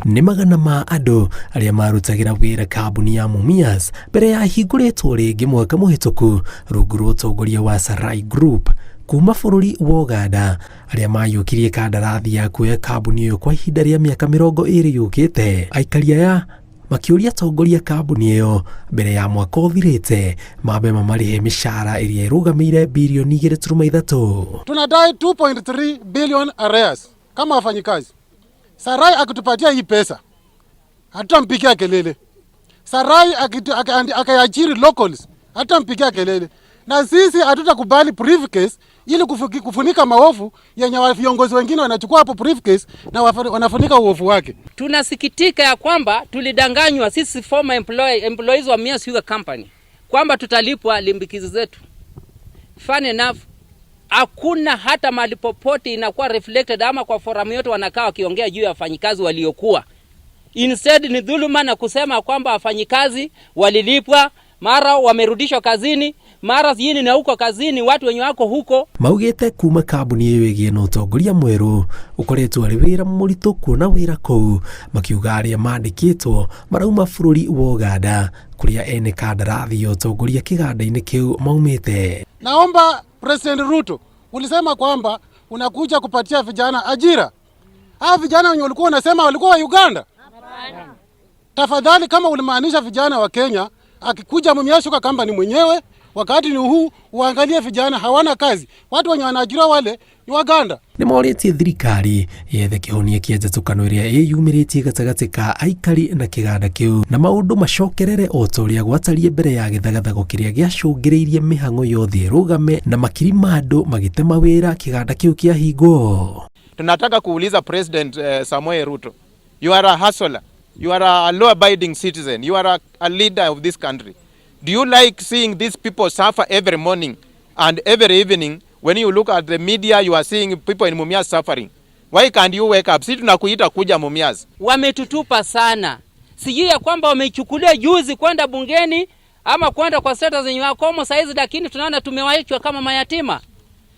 Nĩ magana ma andũ arĩa marutagĩra wĩra kambuni ya Mumias mbere ya hingũrĩtwo rĩngĩ mwaka mũhĩtũku rungu rwa ũtongoria wa Sarai Group kuma bũrũri wa Uganda, arĩa mayũkirie kandarathi ya kuoya kambuni ĩyo kwa ihinda rĩa mĩaka 20 yũkĩte. Aikari aya makĩũria atongoria kambuni ĩyo mbere ya mwaka ũthirĩte mambe mamarĩhe mĩcara ĩrĩa ĩrũgamĩire birioni 2.3. Tunadai 2.3 billion arrears kama wafanyikazi. Sarai akitupatia hii pesa hatutampigia kelele. Sarai akaiajiri locals hatutampigia kelele, na sisi hatutakubali briefcase ili kufunika maovu yenye viongozi wengine wanachukua hapo briefcase na wanafunika uovu wake. Tunasikitika ya kwamba tulidanganywa sisi former employees wa Mumias Sugar Company kwamba tutalipwa limbikizi zetu. Funny enough, hakuna hata mahali popote inakuwa reflected ama kwa forum yote wanakaa wakiongea juu ya wafanyikazi waliokuwa. Instead ni dhuluma na kusema kwamba wafanyikazi walilipwa, mara wamerudishwa kazini, mara sijui na huko kazini, watu wenye wako huko. Maugĩte kuma kambuni ĩyo ĩgĩe na ũtongoria mwerũ ũkoretwo arĩ wĩra mũritũ kuona wĩra kũu, makiuga arĩa mandĩkĩtwo marauma bũrũri wa Uganda kũrĩa ene kandarathi ya ũtongoria kĩganda-inĩ kĩu maumĩte. Naomba President Ruto, ulisema kwamba unakuja kupatia vijana ajira. Hao vijana wenye ulikuwa unasema walikuwa wa Uganda? Tafadhali, kama ulimaanisha vijana wa Kenya, akikuja Mumias Sugar Company mwenyewe, wakati ni huu, uangalie vijana hawana kazi. Watu wenye wanaajiriwa wale ni Waganda. Nĩ morĩtie thirikari yethe kĩhonia kĩa njatũkano ĩrĩa ĩyumĩrĩtie gatagatĩ ka aikari na kĩganda kĩu na maũndũ macokerere o ta ũrĩa gwatariĩ mbere ya gĩthagathago kĩrĩa gĩacũngĩrĩirie mĩhang'o yothe ĩrũgame na makiri ma andũ magĩtema wĩra kĩganda kĩu kĩahingwo. Tunataka kuuliza President Samoei Ruto, you are a hustler, you are a law-abiding citizen, you are a leader of this country. Do you like seeing these people suffer every morning and every evening? When you look at the media, you are seeing people in Mumias suffering. Why can't you wake up? Si tunakuita kuja Mumias. Wametutupa sana, sijui ya kwamba wamechukulia juzi kwenda bungeni ama kwenda kwa state zenye wakomo saizi, lakini tunaona tumewachwa kama mayatima.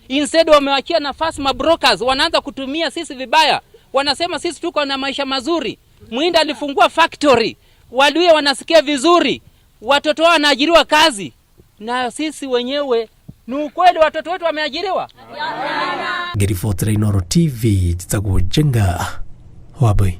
Instead wamewachia nafasi mabrokers, wanaanza kutumia sisi vibaya. Wanasema sisi tuko na maisha mazuri. Mhindi alifungua factory, Waluhya wanasikia vizuri, watoto wao wanaajiriwa kazi, na sisi wenyewe ni ukweli watoto wetu wameajiriwa? Ngĩribotera Inooro TV, njĩtagwo Njenga Wambui.